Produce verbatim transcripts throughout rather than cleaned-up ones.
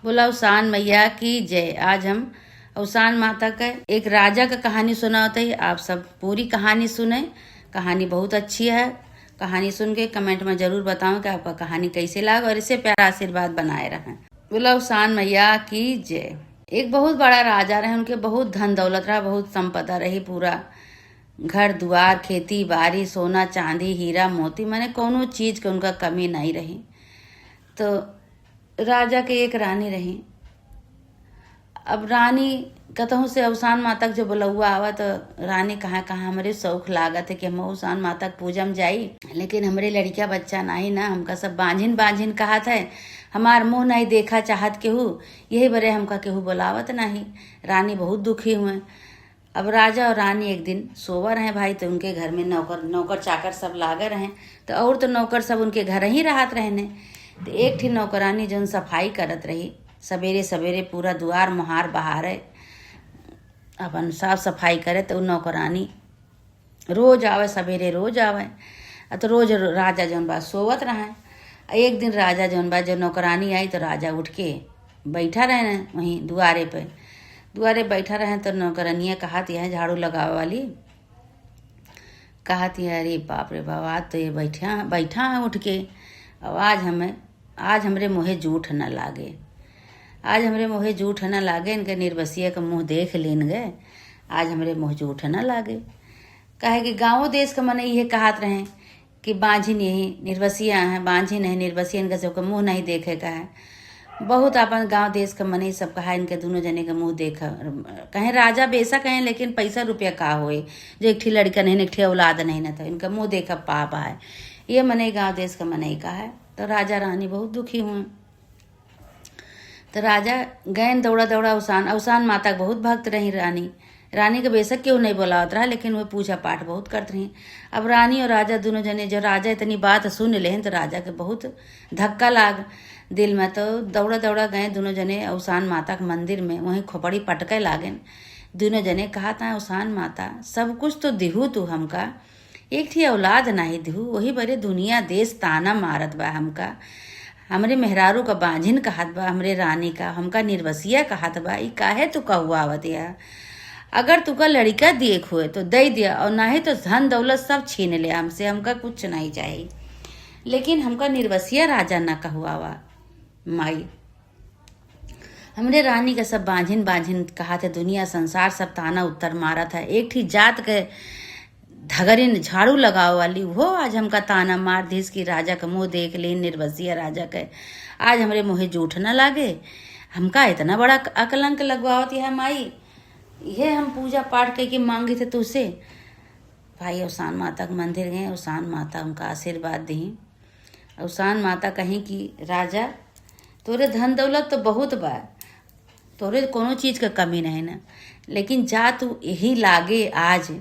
बोला अवसान मैया की जय। आज हम अवसान माता का एक राजा का कहानी सुनावत है। आप सब पूरी कहानी सुने। कहानी बहुत अच्छी है। कहानी सुन के comment में जरूर बताओ कि आपका कहानी कैसे लाग और इसे प्यारा आशीर्वाद बनाए रहें। बोला अवसान मैया की जय। एक बहुत बड़ा राजा रहे, उनके बहुत धन दौलत रहा, बहुत संपदा रही, पूरा घर दुआर, खेती बाड़ी, सोना चांदी, हीरा मोती, माने कौनो चीज के उनका कमी नहीं रही। तो राजा के एक रानी रही। अब रानी कतहूँ से अवसान माता के जो बुलौआ आवा, तो रानी कहाँ कहाँ, "हमरे शौक लागत है कि हम अवसान माता के पूजा में जाई, लेकिन हमरे लड़किया बच्चा नाही ना, हमका सब बांझिन बांझिन कहत है, हमार मुँह नहीं देखा चाहत केहू, यही बरे हमका केहू बुलावत नाही।" रानी बहुत दुखी हुए। अब राजा और रानी एक दिन सोवा रहे भाई, तो उनके घर में नौकर, नौकर चाकर सब लागे रहे। तो और तो नौकर सब उनके घर ही रहत रहने। तो एक ठी नौकरानी जौन सफाई करत रही, सवेरे सवेरे पूरा दुआर मोहार बहारे, अपन साफ सफाई करे, तो उ नौकरानी रोज आवे, सवेरे रोज आवे। आ तो रोज राजा जौन बा सोवत रहे। आ एक दिन राजा जौन बा, जो नौकरानी आई, तो राजा उठ के बैठा रहे वहीं दुआरे पे। दुआरे बैठा रहे, तो नौकरानिया कहत यह झाड़ू लगावे वाली, कहत यह, "अरे बाप रे बाप, आज तो ये बैठा, बैठा है उठ के। अब आज हमें, आज हमरे मुँहे जूठ न लागे, आज हमरे मुँहे जूठ न लागे, इनके निर्बसिया के मुँह देख लीन गए, आज हमरे मुँह जूठ न लागे।" काहे कि गाँवो देश के मनई इहे कहत रहे कि बांझिन यही निर्बसिया है, बांझिन है, निर्बसिया, इनका सबके मुँह नहीं देखे का है। बहुत अपन गाँव देश के मनई सब कहा, "इनके दुनो जने के मुँह देख।" कहे राजा बेशक हैं, लेकिन पैसा रुपया का होए, जो एक ठी लड़का नहीं, एक ठी औलाद नहीं ना, तो इनका मुँह देखब पाप है। ये मनई गाँव देश के मनई का है। तो राजा रानी बहुत दुखी हुए। तो राजा गयन दौड़ा दौड़ा अवसान, अवसान माता के बहुत भक्त रही रानी। रानी के बेशक केहू नहीं बोलावत रहा, लेकिन वो पूजा पाठ बहुत करत रही। अब रानी और राजा दुनो जने, जो राजा इतनी बात सुन लेहन, तो राजा के बहुत धक्का लाग दिल में। तो दौड़ा दौड़ा गए दुनो जने अवसान माता के मंदिर में, वहीं खोपड़ी पटके लागेन। दुनो जने कहत हैं, "अवसान माता, सब कुछ तो दिहू तू हमका, एक ठी औलाद नाही दिहू, वही बरे दुनिया देश ताना मारत बा हमका। हमरे मेहरारू का बांझिन कहत बा, हमरे रानी का, हमका निर्बसिया कहत बा, ई काहे तू कहुआवत या? अगर तुका लड़िका दिए के होए तो दे दिया, और नाही तो धन दौलत सब छीन ले हमसे, हमका कुछ नहीं चाही, लेकिन हमका निर्बसिया राजा ना कहुआवा।" माई, हमरे रानी का सब बांझिन बांझिन कहत है, दुनिया संसार सब ताना उत्तर मारत है। एक ठी जात के धगरिन झाड़ू लगावे वाली, वो आज हमका ताना मार दिस कि राजा के मुँह देख लीन, निर्बसिया राजा के। आज हमरे मुँहे जूठ ना लागे, हमका इतना बड़ा अकलंक लगवावत यह माई। यह हम पूजा पाठ करके मांगी थे तुझसे। भाई अवसान माता के मंदिर गए, अवसान माता उनका आशीर्वाद दी। अवसान माता कहीं कि राजा, तोरे धन दौलत तो बहुत बा, तोरे कोनो चीज के कमी नहीं ना, लेकिन जा तू यही लागे आज,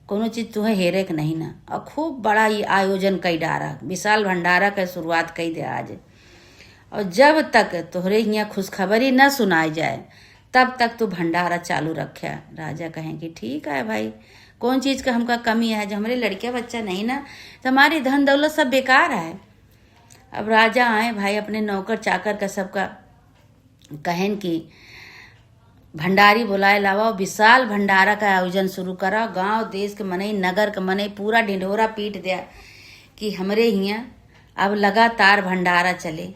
कोनो चीज तुहे हेरे के नहीं ना। और खूब बड़ा ये आयोजन कई डारा, विशाल भंडारा के शुरुआत कई दे आज। और जब तक तोहरे हियाँ खुशखबरी न सुनाई जाए, तब तक तू भंडारा चालू रखे। राजा कहें कि ठीक है भाई, कौन चीज का हमका कमी है, जो हमरे लड़के बच्चा नहीं ना, तो हमारी धन दौलत सब बेकार है। अब राजा आए भाई, अपने नौकर चाकर का सबका कहेन कि भंडारी बुलाए लावा, विशाल भंडारा का आयोजन शुरू करा, गांव देश के मनई, नगर के मनई पूरा ढिंढोरा पीट दिया कि हमरे हियाँ अब लगातार भंडारा चले।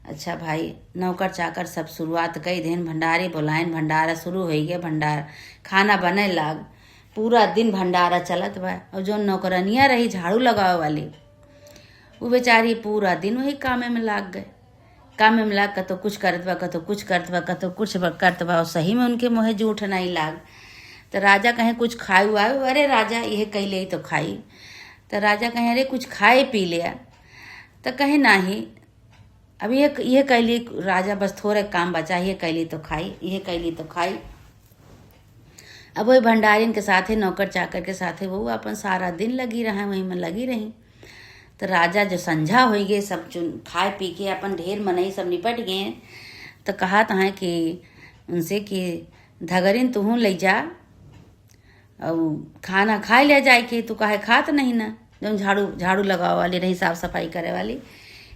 अच्छा भाई, नौकर चाकर सब शुरुआत कई देन, भंडारी बुलाइन, भंडारा शुरू होइ गए, भंडार खाना बने लाग, पूरा दिन भंडारा चलत बा। और जो नौकरनिया रही झाड़ू लगावे वाली, वो बेचारी पूरा दिन वही कामे में लाग गए, कामे में लाग, कतो कुछ करत बा, कतो कुछ करत बा, कतो कुछ बा-, करत बा, और सही में उनके मुँहे जूठ नहीं लाग। तो राजा कहें कुछ खाए वाए, अरे राजा यह कैले ही तो खाई। तो राजा कहें अरे कुछ खाए पी लिया। तो कहे नाही, अब ये, ये कैली राजा बस थोड़े काम बचा, ये कैली तो खाई, ये कैली तो खाई। अब वही भंडारिन के साथे, नौकर चाकर के साथे वो अपन सारा दिन लगी रहा, वहीं में लगी रही। तो राजा जो संझा होइ गए, सब चुन खाए पी के अपन ढेर मनई सब निपट गए, तो कहत हैं कि उनसे कि धगरिन तुहूँ ले जा, और खाना खाए ले जाए के, तू काहे खात नहीं ना, जौन झाड़ू, झाड़ू लगावे वाली रही, साफ सफाई करे वाली,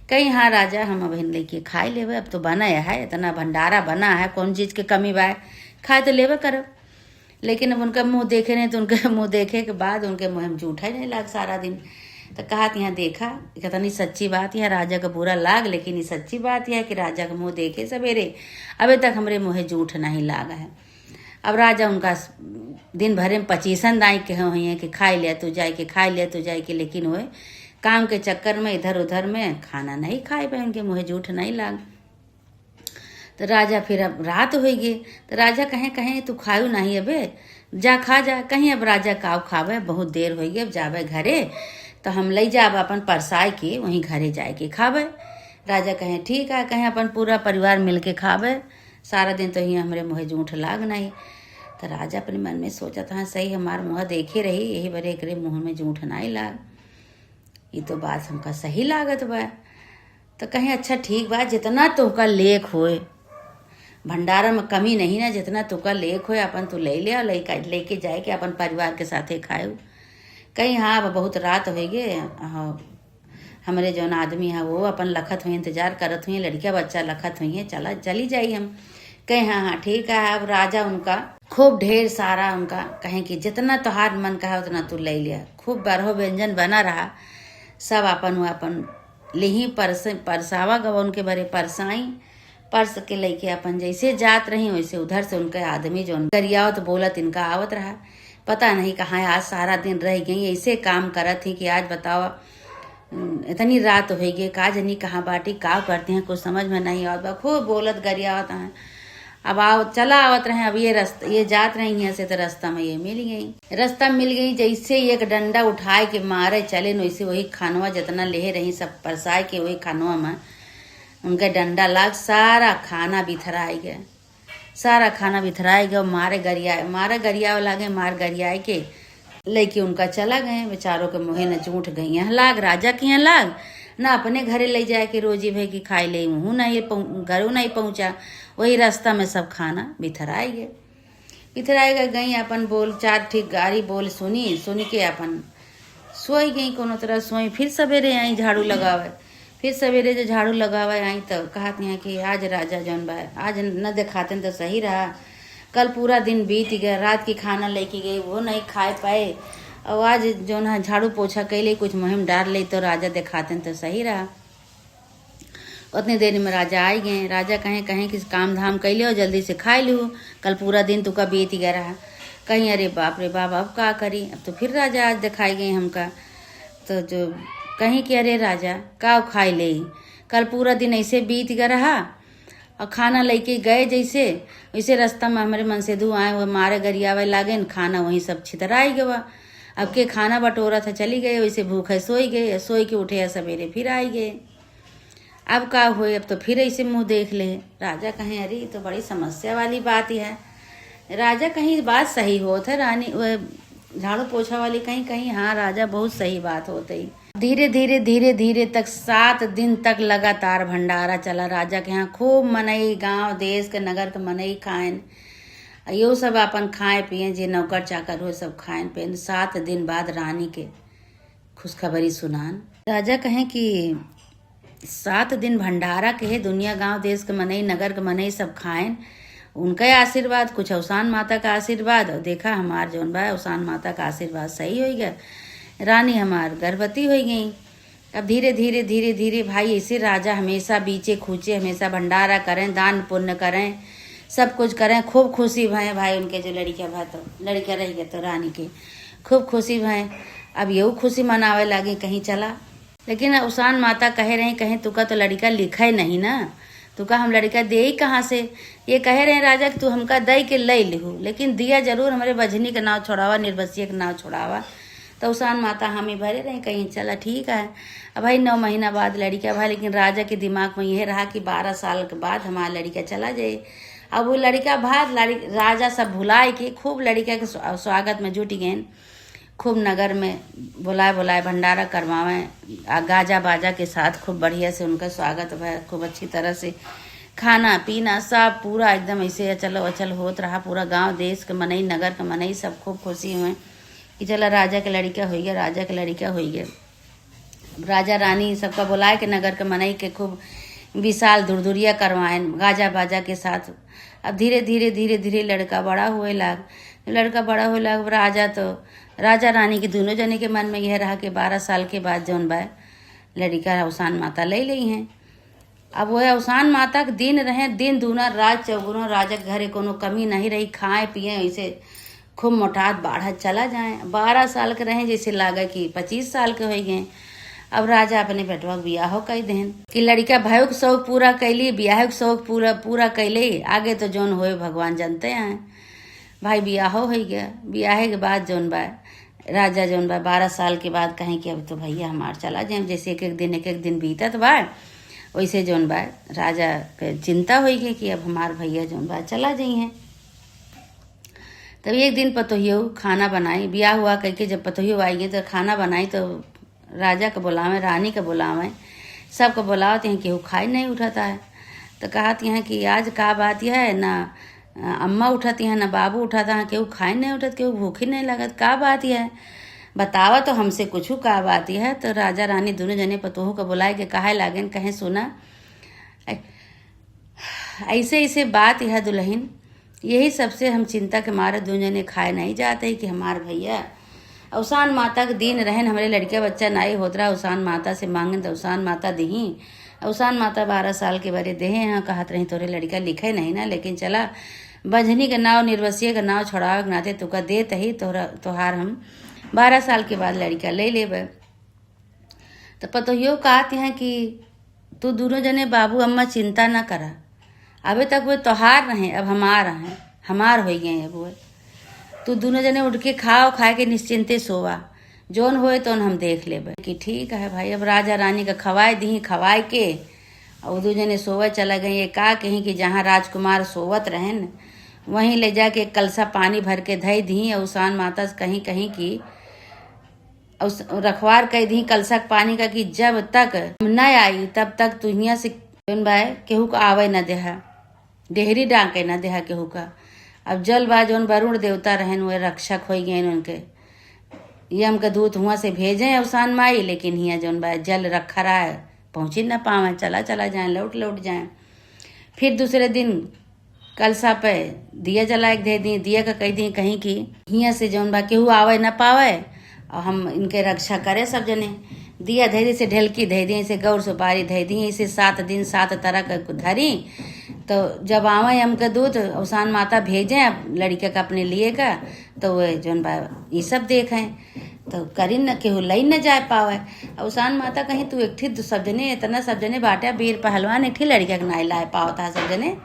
कहीं, "हाँ राजा, हम अबहिन लेके खाए लेबे, अब तो बना है, इतना भंडारा बना है, कौन चीज के कमी बा, खाए तो लेबे करब।" लेकिन अब उनका मुँह देखे नहीं, तो उनके मुँह देखे के बाद उनके मुँह में जूठा ही नहीं लाग सारा दिन। तो कहत, "यहाँ देखा, कितनी सच्ची बात है, राजा का बुरा लाग, लेकिन ये सच्ची बात है कि राजा का मुँह देखे सवेरे, अबे तक हमरे मुँहे जूठ नहीं लाग है।" अब राजा उनका स-, दिन भरे में पच्चीसन दाई कहे हुई हैं कि खाए लिया तू जाए के, खाए लिया तू जाए के, लेकिन वो काम के चक्कर में इधर उधर में खाना नहीं खाए पाए, उनके मुँहे जूठ नहीं लाग। तो राजा फिर अब रात होई गई, तो राजा कहे, "कहे तू खायू नहीं अबे, जा खा जा।" कहीं, "अब राजा काव खावे, बहुत देर होई गई, अब जावे घरे, तो हम लई जाब अपन परसाए के, वहीं घरे जाए के खावे।" राजा कहे, "ठीक है।" कहे, "अपन पूरा परिवार मिल के खावे, सारा दिन तो हियाँ हमरे मुँहे जूठ लाग नहीं।" तो राजा अपने मन में सोचत, "हाँ सही, हमार मुँह देखे रही, यही बरे एकरे मुँह में जूठ नहीं लाग, ये तो बात हमका सही लागत बा।" तो कहे, "अच्छा ठीक बा, जितना तोहका लेक होए, भंडारा में कमी नहीं ना, जितना तोहका लेक होए अपन तू ले ले, और लेके, लेके जाए के अपन परिवार के साथे खाएउ।" कही, "हाँ, अब बहुत रात होई गे, हाँ, हमरे जौन आदमी है वो अपन लखत हुई, इंतजार करत हुई, लड़किया बच्चा लखत हुई है, चला, चली जाई हम।" कहे, "हाँ हाँ ठीक है।" अब राजा उनका खूब ढेर सारा उनका कहे कि जितना तोहार मन कहा उतना तू ले लिया, खूब बरहो व्यंजन बना रहा, सब अपन वो अपन लिही परस, परसावा गवा उनके बरे परसाई, परस के लइके अपन जैसे जात रही, वैसे उधर से उनके आदमी जौन गरियावत बोलत इनका आवत रहा। पता नहीं कहाँ आज सारा दिन रह गई, ऐसे काम करत ही कि आज बतावा, उम, इतनी रात होई गई, का जनी कहाँ बाटी, का करती हैं, कुछ समझ में नहीं आवत बा। खूब बोलत गरियावत हैं। अब आओ, चला आवत रहे, अब ये रस्ता, ये जात रही यहाँ से, तो रास्ता में ये मिल गई। रास्ता में मिल गई, जैसे ही एक डंडा उठाए के मारे चले न, वैसे वही खानवा जितना लेहे रही, सब परसाए के वही खानवा में उनके डंडा लाग, सारा खाना बिथराए गए, सारा खाना बिथराए गए। मारे गरियाए, मारे गरियाए लागे, मार गरियाए के लइके उनका चला गए। बेचारों के मुँहे न जूठ गई, यहाँ लाग, राजा के यहाँ लाग, ना अपने घरे ले जाए के रोजी भई कि खाए ले, वहू नहीं पहुँ-, घरों नहीं पहुँचा। वही रास्ता में सब खाना बिथराए गए। बिथराए गए, गई अपन बोल, चार ठीक गारी बोल सुनी, सुन के अपन सोई गई, कोनो तरह सोई। फिर सवेरे आई झाड़ू लगावे, फिर सवेरे जो झाड़ू लगावे आई तो कहत हैं कि आज राजा जौन बा, आज न देखाते तो सही रहा। कल पूरा दिन बीत गया, रात की खाना लेके गई, वो नहीं खाए पाए, और आज जौन है झाड़ू पोछा कैले, कुछ मुँहे में डार ले तो राजा देखाते तो सही रहा। उतनी देर में राजा आई गए। राजा कहें, कहें कि काम धाम कैले हो, जल्दी से खाए लू, कल पूरा दिन तुका बीत गया रहा। कहीं, "अरे बाप रे बाप, अब का करी?" अब तो फिर राजा आज देखाई गए हमका। तो जो कहीं कि, "अरे राजा, का खाए ले, कल पूरा दिन ऐसे बीत गया रहा, और खाना लेके गए जैसे, वैसे रास्ता में हमरे मनसेधू आए, वो मारे गरियावे लागे न, खाना वहीं सब छितराई गवा। अब के खाना बटोरा था, चली गए, वैसे भूखे सोई गए, सोई के उठे, सवेरे फिर आई गए। अब का होए, अब तो फिर ऐसे मुँह देख ले।" राजा कहें, "अरे, ये तो बड़ी समस्या वाली बात ही है।" राजा कहीं बात सही होत है, रानी, वो झाड़ू पोछा वाली कहीं, कहीं, "हाँ राजा, बहुत सही बात होत है।" धीरे धीरे, धीरे धीरे तक सात दिन तक लगातार भंडारा चला। राजा के यहाँ खूब मनई, गांव देश के, नगर के मनई खाएन। आ यो सब अपन खाए पिए, जे नौकर चाकर हो, सब खाएन पिएन। सात दिन बाद रानी के खुशखबरी सुनान। राजा कहें कि सात दिन भंडारा के है, दुनिया गांव देश के मनई, नगर के मनई सब खाएन। उनका आशीर्वाद, कुछ अवसान माता का आशीर्वाद, और देखा हमार जौन बा अवसान माता का आशीर्वाद सही होई गया, रानी हमार गर्भवती होई गई। अब धीरे धीरे, धीरे धीरे भाई ऐसे राजा हमेशा बीचे खूचे, हमेशा भंडारा करें, दान पुण्य करें, सब कुछ करें, खूब खुशी भए भाई उनके जो लड़किया भा तो, लड़किया रह गए तो रानी के खूब खुशी भए। अब यहू खुशी मनावे लागी कहीं चला, लेकिन अवसान माता कहे रही, कहीं तुका तो लड़का लिखे नहीं ना, तुका हम लड़का देई कहाँ से? ये कहे रहे राजा कि तू हमका दई के लई लिहू, लेकिन दिया जरूर हमरे बझनी के नाव छोड़ावा, निर्बसिया के नाव छोड़ावा। तो अवसान माता हामी भरे रही, कहीं चला ठीक है। अब भाई नौ महीना बाद लड़का भा, लेकिन राजा के दिमाग में यह रहा कि बारह साल के बाद हमारा लड़का चला जाए। अब वो लड़का भा, लड़-, राजा सब भुलाए के खूब लड़का के स्वा-, स्वागत में जुट गए। खूब नगर में बुलाए बुलाए भंडारा करवावे, आ गाजा बाजा के साथ खूब बढ़िया से उनका स्वागत भय, खूब अच्छी तरह से खाना पीना सब पूरा एकदम ऐसे अचल अचल होत रहा। पूरा गांव देश के मनई, नगर के मनई सब खूब खुशी हुए कि चला राजा के लड़का होई गया, राजा के लड़का होई गया। राजा रानी सबका बोलाए के नगर के मनई के खूब विशाल धुरधुरिया करवाएन गाजा बाजा के साथ। अब धीरे धीरे, धीरे धीरे लड़का बड़ा होए लाग। जब लड़का बड़ा होए लाग, राजा तो, राजा रानी के दुनों जने के मन में यह रहा कि बारह साल के बाद जौन बा, लड़िका अवसान माता ले लेइहैं। अब वह अवसान माता के दिन रहे, दिन दूना, रात चौगुना, राजा के घरे कोनो कमी नहीं रही, खाए पिए, ऐसे खूब मोटात बाढ़त चला जाए। बारह साल के रहे, जैसे लागे कि पच्चीस साल के होइ गए। अब राजा अपने बेटवा के बियाहो कइ देहन कि लड़िका भयो के शौक पूरा कैली, बियाहो के शौक पूरा, पूरा कैले, आगे तो जौन होए भगवान जानते हैं। भाई बियाहो होइ गया, बियाहे के बाद जौन बा, राजा जौन बा, बारह साल के बाद कहें कि अब तो भैया हमार चला जाए। जैसे एक एक दिन, एक एक दिन बीतत बा, वैसे जौन बा, राजा के चिंता होइ गई कि अब हमार भैया जौन बा, चला जइहैं। तब एक दिन पतोहियो खाना बनाई, बियाह हुआ कह के जब पतोहियो आई गई तो खाना बनाई, तो राजा के बोलावे, रानी के बोलावे, सबके बोलावत हैं, केहू खाए नहीं उठत है। तो कहत हैं कि आज का बात है, ना अम्मा उठत हैं, ना बाबू उठत हैं, केहू खाए नहीं उठत, केहू भूखी नहीं लगत, का बात है, बतावा तो हमसे कुछ, का बात है। तो राजा रानी दुनों जने पतोहू के बोलाए के कहे लागेन, कहे, सुना, ऐ-, ऐसे ऐसे बात है दुलहिन, यही सबसे हम चिंता के मारे दुनों जने खाए नहीं जाते कि हमार भैया अवसान माता के दिन रहन, हमरे लड़िका बच्चा नाई होत रहा, अवसान माता से मांगन त अवसान माता दिही। अवसान माता बारह साल के बरे देहे हैं, कहत रही तोरे लड़िका लिखे नहीं ना, लेकिन चला बंझनी के नाव, निर्वसिया के नाव छोड़ावे के नाते तुका देत ही, तोहरा, तोहार हम बारह साल के बाद लड़िका ले लेबे। त पतोहियो कहत हैं कि तू दुनों जने बाबू अम्मा चिंता ना करा, अबे तक वे तोहार रहे, अब हमार हैं, हमार होइ गए अब वे। तू दुनों जने उठ के खाओ, खाए के निश्चिंते सोवा, जौन होए तौन हम देख लेबे। कि ठीक है भाई, अब राजा रानी का खवाए दिही, खवाए के और दू जने सोवे चला गई। ये का कहीं कि जहाँ राजकुमार सोवत रहन, वहीं ले जाके कलसा पानी भर के धई दिही और अवसान माता से कहीं, कहीं कि और स-, रखवार कह दी कलसा के पानी का कि जब तक हम न आई, तब तक तू हियां से जौन बा, केहू का आवे न देहा, डेहरी डांके न देहा केहू का। अब जल बा, जौन वरुण देवता रहन, वे रक्षक होइ गए उनके। यम के दूत हुआं से भेजे अवसान माई, लेकिन हियां जौन बा, जल रखा रहा, पहुँची न पावे, चला चला जाए, लौट लौट जाए। फिर दूसरे दिन कलसा पे दिया जलाए के दे दी, दिया का कह दी कहीं कि हियां से जौन बा केहू आवे न पावे और हम इनके रक्षा करे सब जने। दिया धै दी से ढेलकी धै दी, ऐसे गौर सुपारी धै दी, ऐसे सात दिन सात तरह के धरी। तो जब आवे हमके दूत, अवसान माता भेजे अब लड़िका का अपने लिए का, तो वे जौन बा ई सब देखे, तो करी न केहू लई न जाए पावे। अवसान माता कहीं तू एक ठी सब जने, इतना सब जने बाटे, वीर पहलवान एक ठी लड़िका के नाई लाए पावत है सब जने।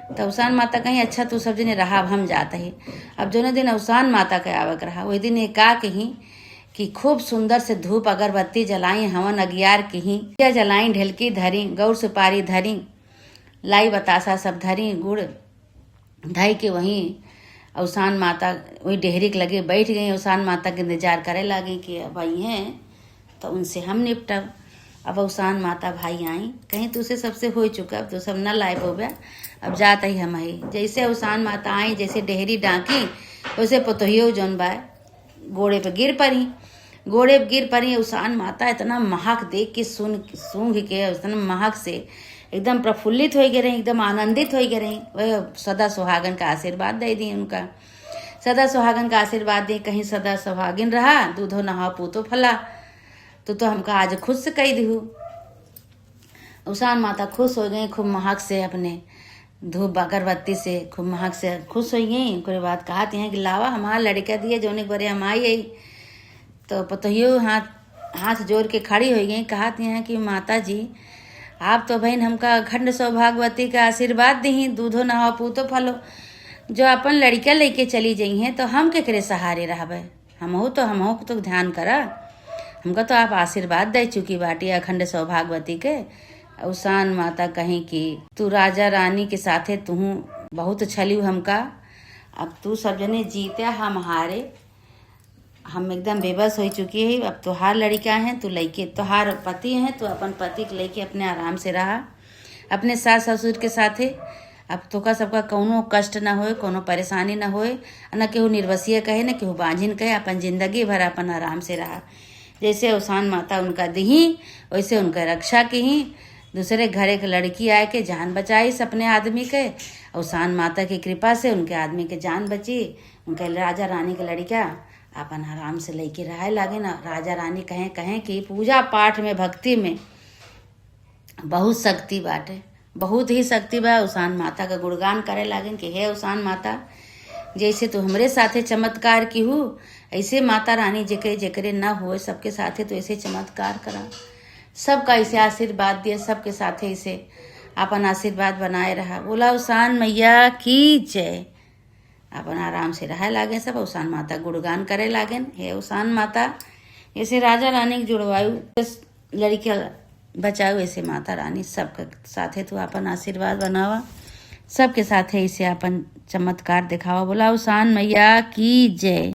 तो अवसान माता कहीं, अच्छा तू सब जने रहा, अब हम जात ही। अब जौने दिन अवसान माता के आवे के रहा, वही दिन ये का कहीं कि खूब सुंदर से धूप अगरबत्ती जलाई, हवन अगियार किही, दिया जलाई, ढेलकी धरी, गौर सुपारी धरी, लाई बतासा सब धरी, गुड़ धई के वहीं अवसान माता वही डेहरी के लगे बैठ गई। अवसान माता के इंतजार करे लागे कि अब आई हैं तो उनसे हम निपटब। अब अवसान माता भाई आई, कहीं तुझसे सबसे हो चुका, अब तो सब न लाए पौबे, अब जात ही हम ही। जैसे अवसान माता आई, जैसे डेहरी डांकी, वैसे पतोहियो जौन बा गोड़े पे गिर पड़ी। गोड़े पे गिर पड़ी, अवसान माता इतना महक देख के, सुन, सूंघ के, इतना महक से एकदम प्रफुल्लित होइ गए रही, एकदम आनंदित होइ गए रही। वह सदा सुहागन का आशीर्वाद दे दी उनका, सदा सुहागन का आशीर्वाद दी, कहीं सदा सुहागिन रहा, दूधो नहाओ पूतो फला। तू तो हमका आज खुश कई दिहू। अवसान माता खुश होइ गई, खूब महक से अपने धूप अगरबत्ती से खूब महक से खुश होइ गई। ओकरे बाद कहत हैं कि लावा हमार लड़िका दिया, जौने के बरे हम आई है। तो पतोहियो हाथ, हाथ जोड़ के खड़ी होइ गई, कहत हैं कि माता जी, आप तो बहन हमका अखंड सौभाग्यवती का आशीर्वाद दिही, दूधो नहाओ पूतो फलो। जो अपन लड़िका लेके चली जइहें तो हम केकरे सहारे रहबे? हमहू तो, हमहू को तो ध्यान करा, हमका तो आप आशीर्वाद दे चुकी बाटी अखंड सौभाग्यवती के। अवसान माता कहीं कि तू राजा रानी के साथे तुहू बहुत छलियो हमका, अब तू सब जने जीते हम हारे, हम एकदम बेबस होइ चुकी है। अब तोहार लड़िका हैं, तू लइके, तोहार पति हैं, तू अपन पति के लइके अपने आराम से रहा, अपने सास ससुर के साथे। अब तोका सबका कौनो कष्ट न होए, कौनो परेशानी न होए, न केहू निर्वसिया कहे, न केहू बांझिन कहे, अपन जिंदगी भर अपन आराम से रहा। जैसे अवसान माता उनका दिही, वैसे उनका रक्षा किही। दूसरे घर एक लड़की आए के जान बचाइस अपने आदमी के। अवसान माता की कृपा से उनके आदमी के जान बची। उनके राजा रानी के लड़का अपन आराम से लेके रहे लागे ना। राजा रानी कहें, कहें कि पूजा पाठ में, भक्ति में बहुत शक्ति बाटे, बहुत ही शक्ति बा। अवसान माता का गुणगान करे लागेन कि हे अवसान माता, जैसे तू हमरे साथे चमत्कार किहू, ऐसे माता रानी जेकरे जेकरे ना होए, सबके साथे तू ऐसे चमत्कार करा, सबका ऐसे आशीर्वाद दिए, सबके साथे ऐसे अपन आशीर्वाद बनाए रहा। बोला अवसान मैया की जय। अपन आराम से रहे लागे सब, अवसान माता गुणगान करे लागेन, हे अवसान माता, जैसे राजा रानी के जुड़वायु, लड़किया बचाओ, ऐसे माता रानी सबके साथे तू अपन आशीर्वाद बनावा, सबके साथे ऐसे अपन चमत्कार दिखावा। बोला अवसान मैया की जय।